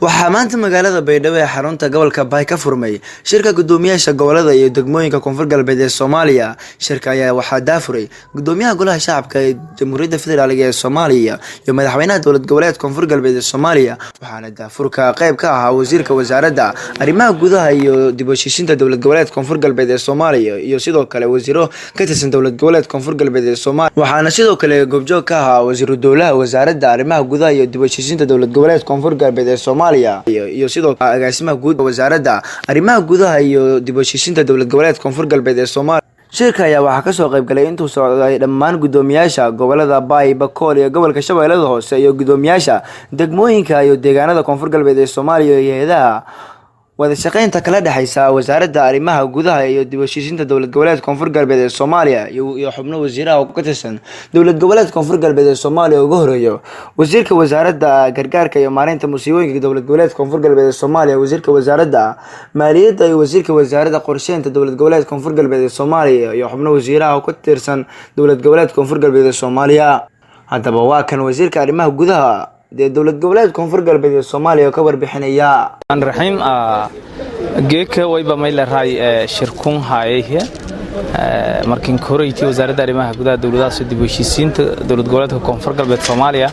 Waxaa maanta magaalada Baydhabo ee xarunta gobolka Baay ka furmay shirka guddoomiyaasha gobolada iyo degmooyinka Koonfur Galbeed ee Soomaaliya. Shirka ayaa waxaa daahfuray Gudoomiyaha Golaha Shacabka ee Jamhuuriyadda Federaalk ee Soomaaliya iyo Madaxweynaha Dowlad Goboleedka Koonfur Galbeed ee Soomaaliya, waxaana daahfurka qayb ka ahaa Wasiirka Wasaaradda Arrimaha Gudaha iyo dib u heshiisiinta Dowlad Goboleedka Koonfur Galbeed ee Soomaaliya iyo sidoo kale wasiiro ka tirsan Dowlad Goboleedka Koonfur Galbeed ee Soomaaliya. Waxaana sidoo kale goobjoog ka ahaa Wasiiru Dowlaha Wasaaradda Arrimaha Gudaha iyo dib u heshiisiinta Dowlad Goboleedka Koonfur Galbeed ee Soomaaliya iyo sidoo kale agaasimaha guud Wasaaradda Arrimaha Gudaha iyo dib u heshiisiinta Dowlad Goboleedka Koonfur Galbeed ee Soomaaliya. Shirka ayaa waxaa kasoo qayb galay intuu socday dhammaan guddoomiyaasha gobolada Baay, Bakool iyo gobolka Shabeellada Hoose iyo guddoomiyaasha degmooyinka iyo deegaanada Koonfur Galbeed ee Soomaaliya iyo hay'adaha wada shaqeynta kala dhexeysa Wasaaradda Arrimaha Gudaha iyo dib u heshiisiinta Dowlad Goboleedka Koonfur Galbeed ee Soomaaliya iyo xubno wasiiraha ka tirsan Dowlad Goboleedka Koonfur Galbeed ee Soomaaliya, ugu horeeyo Wasiirka Wasaaradda Gargaarka iyo Maareynta Musiibooyinka Dowlad Goboleedka Koonfur Galbeed ee Soomaaliya, Wasiirka Wasaaradda Maaliyadda iyo Wasiirka Wasaaradda Qorsheynta Dowlad Goboleedka Koonfur Galbeed ee Soomaaliya iyo xubno wasiiraha ka tirsan Dowlad Goboleedka Koonfur Galbeed ee Soomaaliya. Haddaba, waa kan Wasiirka Arrimaha Gudaha dee Dowlad Goboleedka Koonfur Galbeed ee Soomaaliya oo ka warbixinaya. Raxiim geeka wayba mayleray shirkun haayay markin koreyti Wasaaradda Arrimaha Gudaha, Dowladaha, dib u heshiisiinta Dowlad Goboleedka Koonfur Galbeed Soomaaliya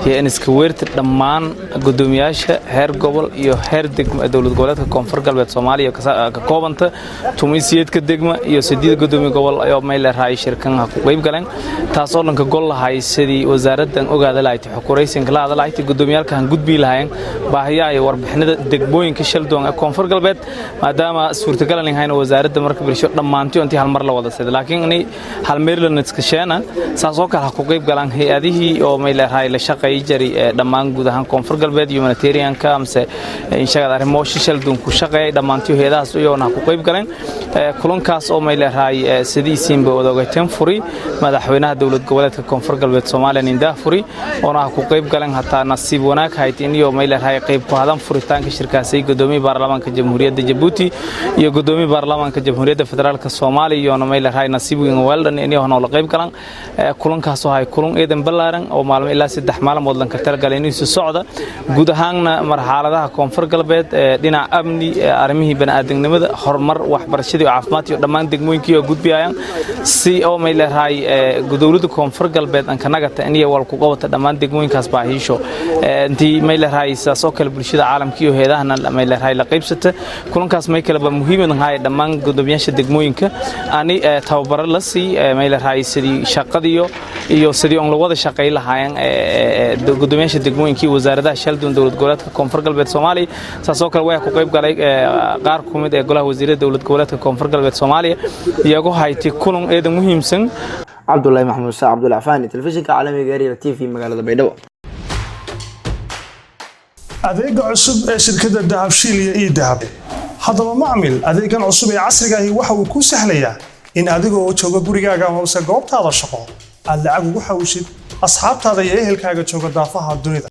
iyo in iska weerta dhammaan guddoomiyaasha heer gobol iyo heer degmo Dowlad Goboleedka Koonfur Galbeed Soomaaliya ka koobanta 18-ka degma iyo 8 guddoomiye gobol ayaa mayleray shirkan ku qayb galeen, taasoo dhanka gol lahay sidii wasaaraddan ogaada lahayd xukuraysinka la hadla lahayd guddoomiyaalka han gudbi lahayn baahiyaha iyo warbixinada degmooyinka shaldoon ee Koonfur Galbeed, maadaama suurtagal aan hayno wasaaradda marka bulsho dhammaantii intii hal mar la wada sida, laakiin inay hal meel la niskasheena saas oo kale ha ku qayb galaan hay'adihii oo mayleerahay la shaqeey jari dhammaan guud ahaan Koonfur Galbeed, humanitarianka amse inshaqad arrimo shaldoon ku shaqeeyay, dhammaantii hay'adahaas iyaguna ha ku qayb galeen kulankaas oo mayleerahay sidiisiinba wada ogateen furi madaxweynaha Dowlad Goboleedka Koonfur Galbeed Soomaaliya nindaa furi oona ha ku qayb galeen. Hataa nasiib wanaag hayd in iyo mayleerahay qayb ku hadan furitaanka shirkaasay gudoomiye baarlamaanka Jamhuuriyadda Jabuuti iyo gudoomiye baarlamaanka Jamhuuriyadda Federaalka Soomaaliya iyona mayleerahay nasiib weyn weeldhan in iyo noola qayb galan kulankaas oo hay kulan eedan ballaaran oo maalmo ilaa 3 maalmood lanka talagalay inuu soo socda guud ahaanna marxaladaha Koonfur Galbeed ee dhinaca amni, arrimihii bani'aadamnimada, horumar, waxbarashadii, caafimaadka iyo dhammaan degmooyinkii oo gudbiyayaan si oo mayleerahay dowladda Koonfur Galbeed an kanagata in iyo wal ku qabata dhammaan degmooyinkaas baahiisho intii mayleerahay saas oo kale bulshada caalamka iyo hay'adahana mayleerahay la qaybsata. Kulankaas may kaleba muhiim ahay dhammaan gudoomiyaasha degmooyinka ani tababaro la sii mayleerahay sidii shaqadiyo iyo sidii on la wada shaqay lahaayeen gudoomiyaasha degmooyinka iyo wasaaradaha shaldoon Dowlad Goboleedka Koonfur Galbeed Soomaaliya. Saas oo kale waxaa ku qayb galay qaar ku mid ee golaha wasiirada Dowlad Goboleedka Koonfur Galbeed Soomaaliya, iyagoo haytay kulan eedan muhiimsan. Cabdullaahi Maxamuud Saa Cabdulcafaani, telefishinka caalamiga Ariel TV, magaalada Baydhabo. Adeega cusub ee shirkadda Dahabshiil iyo eDahab. Haddaba macmil, adeegan cusub ee casriga ahi waxa uu kuu sahlayaa in adigoo jooga gurigaaga amase goobtaada shaqo aad lacag ugu xawshid asxaabtaada iyo ehelkaaga jooga daafaha dunida.